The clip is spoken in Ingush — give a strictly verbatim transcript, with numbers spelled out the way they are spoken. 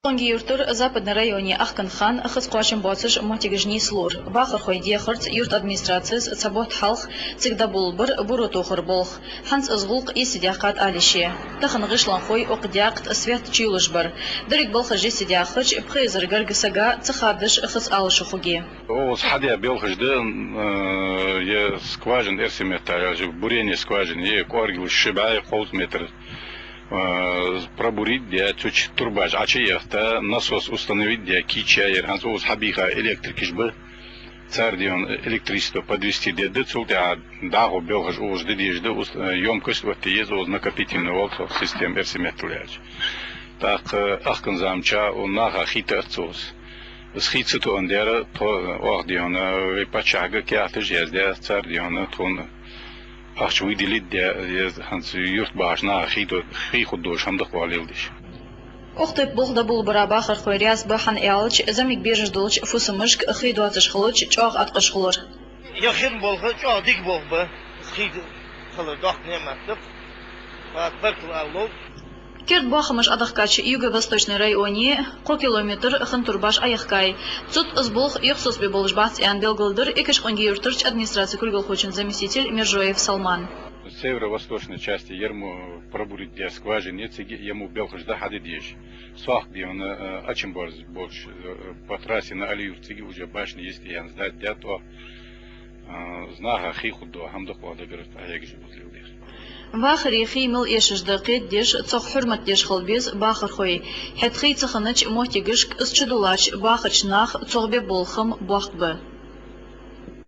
Къонгий-Юртара Западни районе ахкан хан хаза кхоачам боацаш моттигаш нийслора. Бахархой дехарца юрта администрацес цхьа бутт хьалха цига дӀаболабир буро тохара болх. ХӀанз из гӀулакх ийс даьккхад ала йиш я. Тахан гӀишлонхой укх даькъе тӀа свет чуйолаш бар. Деррига балхаш ийс даьккхача, пхи эзар гаргга сага ца хаддаш хаза алашо хургья. Укхаза хьадаь белхаш да, э, е скважина, эрсий меттала аьлча, бурение скважины, е кӀоаргал ши бӀаь кховзткъа метр, э, пробурить даь, цу чу турбаш Ӏочуяхийта, насос установить даь, кийчъяь яр, хӀанз укхаза хьабийха электрикаш ба. Цар, дий хьона, электричество подвести дергда, цул тӀехьагӀа дӀахо белхаш укхаза де дезаш да, ус-, э, ёмкость оттае еза укхаза, накопительный оал цох система, эрсий меттала аьлча. ТӀаккха ахкан заман чу укх наха хий тоъац укхаза. Из хий ца тоъандаь, тхо, оаха, дий хьона, вай паччахьага каьхаташ а яздаь, цар, дий хьона, тхона ахча выделить даь, е хӀанз юрта бахача наха хий до-, хий хургдолаш хӀама да-кх оаха леладеш. Укх тайпа болх дӀаболабара бахархой раьза ба, хӀана аьлча зӀамига бераш долча фусамашка хий доацаш хилча чӀоагӀа Ӏаткъаш хулар. Ер хин болх чӀоагӀа дика болх ба. Хий хилар доккха ниӀмат да-кх. Баркал ала лов. Керда боахамаш Ӏодехкача Юго-Восточни районе кхо километр хин турбаш Ӏояхкай. Цу тӀа из болх юхасоцабе болаш бац аьнна белгалдир Экажкъонгий-Юртарча администраце кулгалхочун заместитель Мержоев Салман. Северо-восточной части ер мо пробурить даь скважина я, цига ер мо белхаш да хьаде дезаш. Сохка, дий хьона, э, Ачамборзе болча, э, по трассе на Али-Юрт цига уже башня естественного сдать даьд оаха. Э, из наха хий хургдола хӀама да-кх оаха дагара тӀа хьегаш укхаза леладер. Вахаре хий мел эшаш да кхетадеш, цох хьурмат деш хила беза бахархой. ХӀаьта хий ца хиннача моттигашка из чудуллача бахача наха цох бе болх хӀама боккха ба.